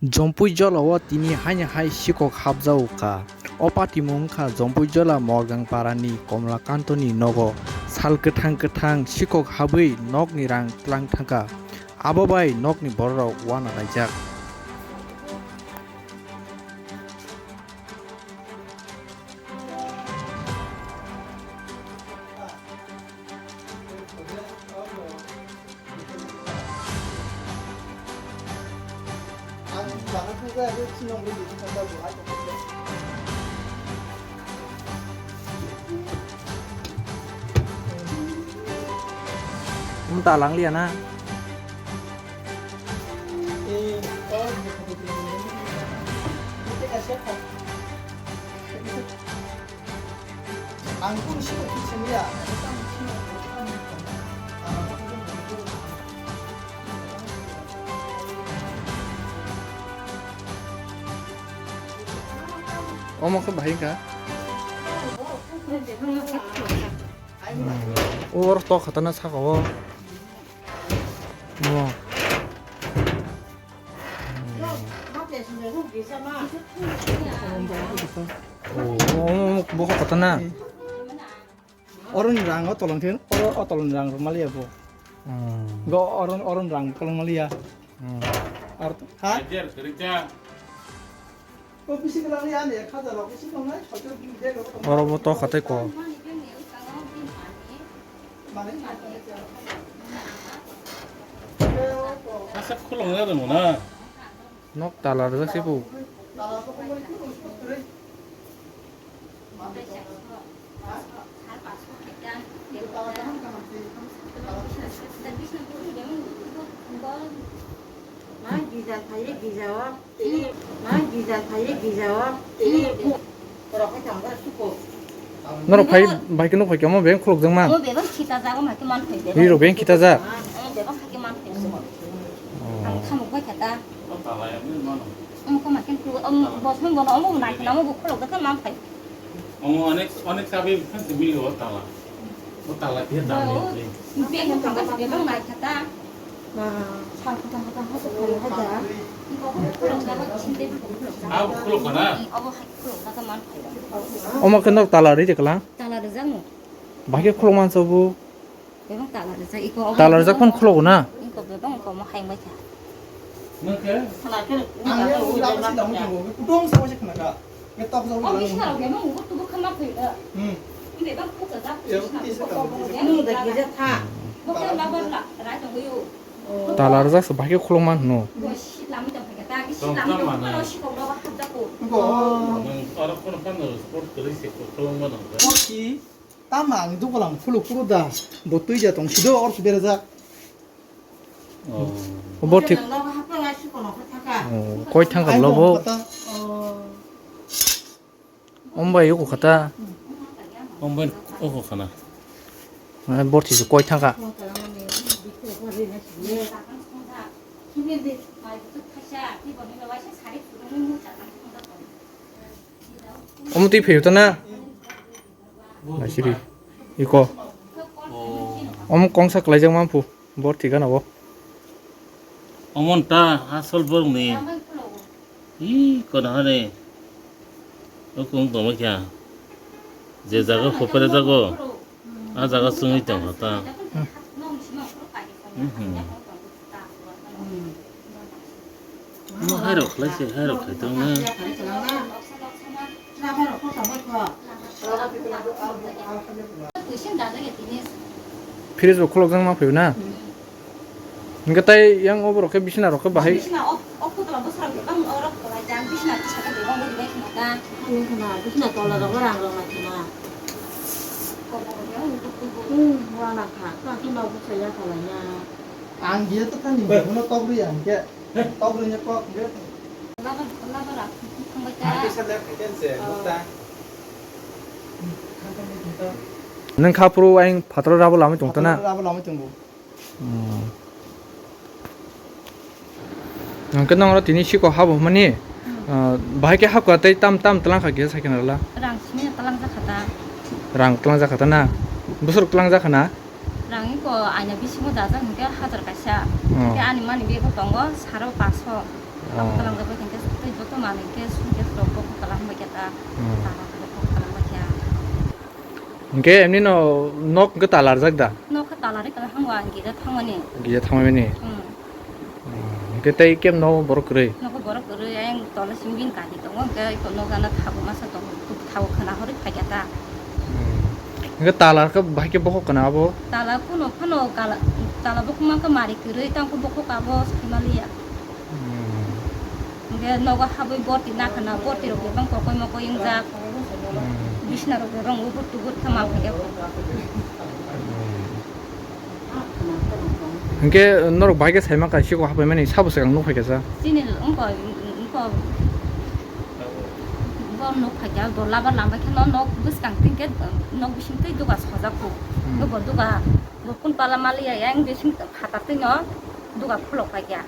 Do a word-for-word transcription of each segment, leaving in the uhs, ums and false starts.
Jompui jolao tini haino hai sikok habjago kha. O patimung wngkha Jompui jola Morgang parani Komlakantoni nogo. Sal kwthang kwthang sikok habwi nokni rang tlang thangkha. Abo bai nokni bororok uana laijak. Wng ta lang liya na. Ang kung sino kisa niya. Omo khe bahai kha. O oro tok khatana saka o. Mo. Oh, bo khatana. Oron rang o tolong thin, oro o tolong rang rok maliya bo. Hmm. Go oron, oron rang kolong maliya. Hmm. Ar ha? Oro bo tok khatai ko. Asa khulong na rwngo na. Nok tala rwjak se bo. Ma gija khaye gija o. Ma gija khaye gija o. Norok phai bai khe nuk phai khe omo beng khuluk jang ma. Omo bebak khita jago ma khe man phai bebak. Riro beng khita ja. Omo bebak kha khe man phai sugo. Oh. Ang khamuk bai kha ta. Omo kha ma khe khuluk, omo bosong bono omo nai khna omo bo khuluk da khe man phai. Omo onek, onek chabi phan timi o tala. O tala khe da. Beng kha ma bebak nai kha ta. Ma, sal kutang kutang ha suk phai ha ja. Obo khuluk jago, sinde khuluk jago. Abo khuluk kana? Obo hai khuluk jago man phai. Omo khe nok tala ri de kala? Tala rijak no. Bahai khe khuluk man sa bo. Bebak tala rijak iko obo. Tala rijak phano khuluk na? Iko bebak iko omo hai mai kha. Nang khe? Khana khe. Ang ya uda ma sila mo thango. Kudong sa mo se khana ka. Nge tok sa mo. Obo bisna rok bebak ubo tubu khama phai da. Hmm. Bebak khuluk jago. Ya, bisna. Kudong da gija tha. Bo khe labar la, rai tong yo. Tala rwjak se bahai khe khulukma hwno. Tama ang dukulam khuluk kuru da, bo twi ja tong sido or berajak. Bo thik. Koi thang kha bwla bo. Omo bai oko kha ta. Omo bai oko khana. Borthi se koi thang kha. Omo twi phaio ta na? Naisiri. Iko. Omo kongsa kwlaijak ma phu. Borthi gana o. Omo ta asol borok ni. Ih, kono hane. O kung tongma kya. Je jaga khopere jago. A jaga sungwi tong kha ta. Mhm. Mo hai rok khlai se, hai rok khai tong na. Fridge bo khulok jang ma phaio na? Hwnkhe tai yang oborok khe bisina rok khe bahai. Bisina o, o khutula bwsarok bebak orok kwlai jang, bisina kisa khe bebak bai khna ta. Ani khna, bisina tola rok rang rok nai khna. Hmm, wana kha, ta khna bwsa ya khalai na. Ang gire to thani, bono tok ri ang khe. Tok ri ne kok gire. Laba, laba rak thangbai ta. Ang kisa lek khe se, bukta. Nang kha phuru ayang phataro rabo lamai tong ta na? Phataro rabo lamai tongo. Hmm. Hwnkhe nang oro tini siko habo hwnmani, hmm, ah, bahai khe hapkha tei tam tam twlang kha kisa sakhe nang rwla. Rang simi twlang jakha ta. Rang twlang jakha ta na? Bwswk twlang jakha na? Rang iko aina bisingo dajak hwnkhe hajar kaisa. Oh. Hwnkhe ani mani bego tongo saro paso. Tamo Oh. Kalam gaboi khe tei joto manwi khe sunkhe rok bokho kalam bai khe ta. Hmm. Tala khe bokho kalam bai khe. Hwnkhe emni no nok hwnkhe talarjak da? Nok khe talari kala hangwa gija thangmani. Gija thangmani? Hmm. Hmm. Hwnkhe tei kemno borok kwrwi? Nogo borok kwrwi, ayang tola simi bini kati tongo, hwnkhe eko nok gana thago masa tongo, thago khwna horwi phaikha ta. Hmm. Hwnkhe tala khe bahai khe bokhok kana abo? Tala kuno phano kala, tala bokhok ma khe mari kwrwi, tang khe bokhok abo swkhe maliya. Hmm. Hwnkhe nogo habwi borti nakhana, borti rok bebak kokoi mokoi wngjak. Hmm. Bisna rok bebak ubut tubut khe mal khaijak. Hmm. Hwnkhe norok bahai khe saima kha siko hapaimani sabo swkang nuk phaikha sa? Chini wngkha, wngkha, bo nuk phaikha, bo labar lambai khe no nok bwskang twi khe nok bising twi duga sojak kho. Hmm. Hwnkhe bo duga bo kun pala maliya yang bising phatar twi no duga khulok phaikha.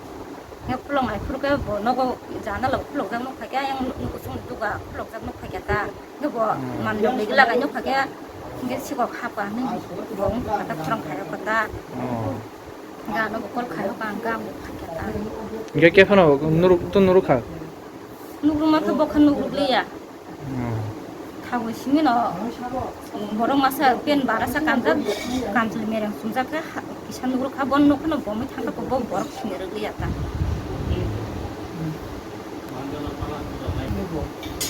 Hwnkhe khulok nai phuru khe bo nogo jana lok khulok jak nuk phaikha yang nuk kuchung duga khulok jak nuk phaikha ta. Hwnkhe bo Hmm. manwi rok legi lagai nuk kha khe, hwnkhe sikok hapkha hinwi bo wng kha ta, khorang khai rok kha ta. Oh. Hwnkhe ano bo call khai rok ang kha, ang bo phai kha ta. Hwnkhe khe phano nuruk to nuruk kha? Nukruma khe bo khe nukruk liya. Hmm. Thago simi no borok masa pen barasa kanjak, kanchwlwi mereng chumjak khe ha-, kisa nukruk kha, bo nuk phano bomwi thang kha, bo borok simi rwk liya ta. Bo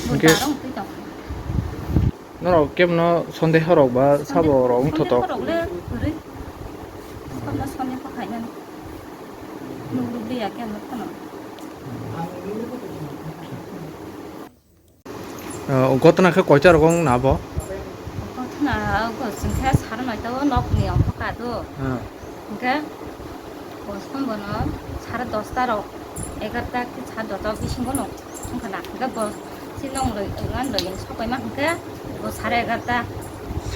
Hwnkhe tarong twi tong kha. Norok kebno sondeho rok ba sabo rok wngthotok? Sondeho rok le kwrwi. Sabna sondeho khainani. Nukruk liya khe nuk phano. O gotna khe koita rogo wngna abo? Gotna ogo chwng khe sara noita o nokni ongkho kado. Ah. Hwnkhe bo sombono sara dosta rok, egarta khe sara dosta bisingo no wngkha na. Hwnkhe bo chini nong loi, ngan loi sokaima hwnkhe bo sara egarta.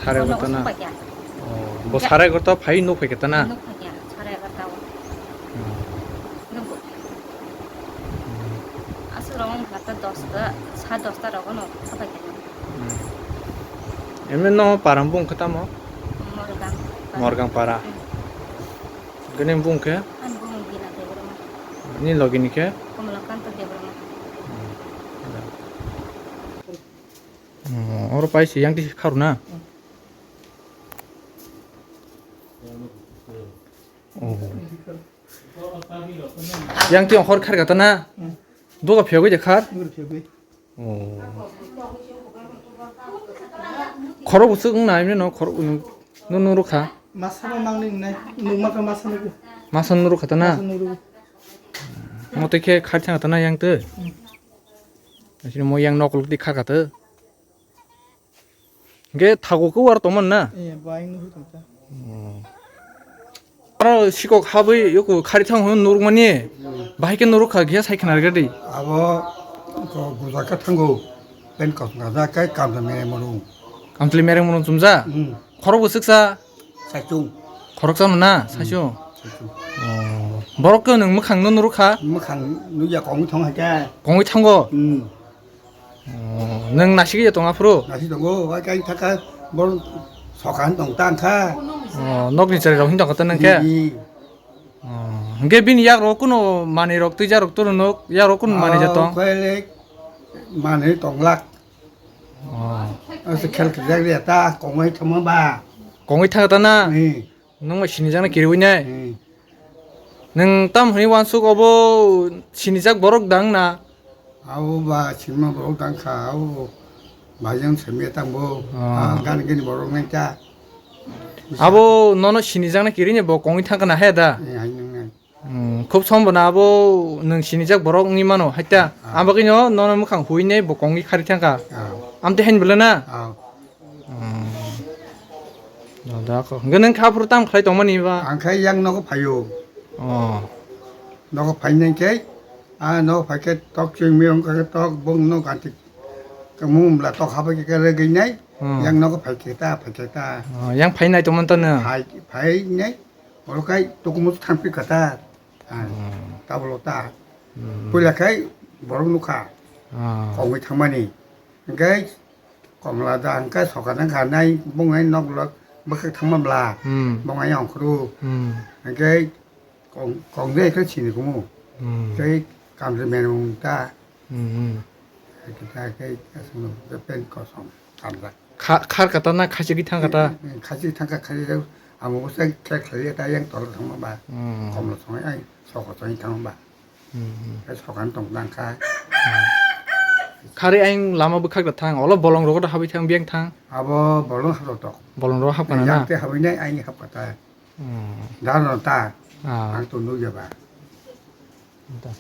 Sara egarta na? Sokaikha. Oh, bo sara egarta phai nuk phaikha ta na? Nuk phaikha sara egarta o. Hmm. Hwnkhe bo Aswk rok wngkha ta dosta, sa dosta rogo no khabai kha. Hmm. Emni no param bung khe tamo? Morgang. Morgang para. Hmm. Gini bung khe? Ani bung Bina Debbarma. Ni logi ni khe? Kamalakanta Debbarma. Hmm. Hmm, oro pai si yang ti kharu na? Hmm. Oh. Yang ti ongkhor khar kata na? Hmm. Doga phiyogwi de khar? Doga phiyogwi. Oh. Khoro busuk wng nai mino khoro no nuru kha. Masa no nang ning nai. Nuk ma kha masa no. Masa nuru kha ta na? Masa nuru. Mote khe khar thang ta na yang te. Hmm. Asini mo yang nok luk di khar kata. Hingke thago khe war tongmani na? Eh, bo ayang nugui tongkha. Oh. Aro sikok habwi yoku khari thang hwn nurukmani, bahai khe nuruk kha, khe sai khna rwgadi. Abo ko guja khe thango, ben kosong kajak khe kamsa mereng mwnung. Kamchwlwi mereng mwnung chumja? Hmm. Khorok bwswksa? Saichung. Khoroksa no na? Hmm. Saichung? Saichung. Oh. Borok khe nwng mwkhang no nuruk kha? Mwkhang nukya kongwi thong hai khe. Kongwi thango? Hmm. Oh, nwng nasigwi ya tong aphuru? Nasi tongo, wai kai thaka bor sokan tong tang kha. Oh, nokni chwrai rok hin tong kha nwng khe? Ji, ji. Oh, hingke bini yak rok kuno manwi rok twi jak rok toro nok, yak rok kuno manwi ja tong? Oh, khe le manwi tong lak. Oh. Ase khel khe jak ri ta kongoi thama ba. Kongoi thang ta na? Ni. Nwng bai sinijakno kiriwi nai? Hmm. Nwng tam hwnwi uansuk obo sinijak borok dang na? Abo ba sinima borok dang kha, abo bhaijan simi tangbo. Ah. Ah, gani gani borok nai ta. Abo nono sinijakno kiri ni bo kongwi thang kana he da? Eh, hai nang nai. Hmm, khub sombo na abo nwng sinijak borok wngwi mano hai ta. Ah. Abo khe no nono mwkhang hui ne bo kongwi khari thang kha. Ah. Amte hain bwle na? Ah. Hmm. No, da ko. Hwnkhe nwng kha phuru tam khlai tongmani ba? Ang khe yang nogo phaio. Oh. Nogo phainai khe, a nogo phai khe tok chwngmi wng kha khe tok bong no ganti. Kamung bla tok habai khe rwgwi nai. Hmm. Yang nogo phai khe ta, phai khe ta. Oh, yang phainai tongmani to no? Phai, phainai. Oro kai tukumu thangpi kha ta. Ah, hmm. Tablo ta. Hmm. Puila khai borok nukha. Ah. Kongwi thangmani. Hwnkhe Komla da hwnkhe soka jang kha nai bung nai nok lok bwkhak thangma bla. Hmm. Bung nai ongkhru. Hmm. Hwnkhe kong, kong de khe sini kumu. Hmm. Tei Kamri menung ta. Hmm. Kita ke asung pen kosong kamra. Kha-, khar kata na khachigwi thang kata? Khachigwi thang kha, khari rok amo bwsa khe khlai ta yang tol thang ba. Hmm. Komlo song ai soko song thang ba. Hmm. Ai sokan tong tang kha. Khari aing lama bwkhak da thang, olo bolong rogo da habwi thang, biyang thang. Abo bolong hap tok. Bolong rogo hap kana na? Yang te habwi nai aini hap kata. Hmm. Dan ro ta. Ah. Ang to nugya ba. Ta.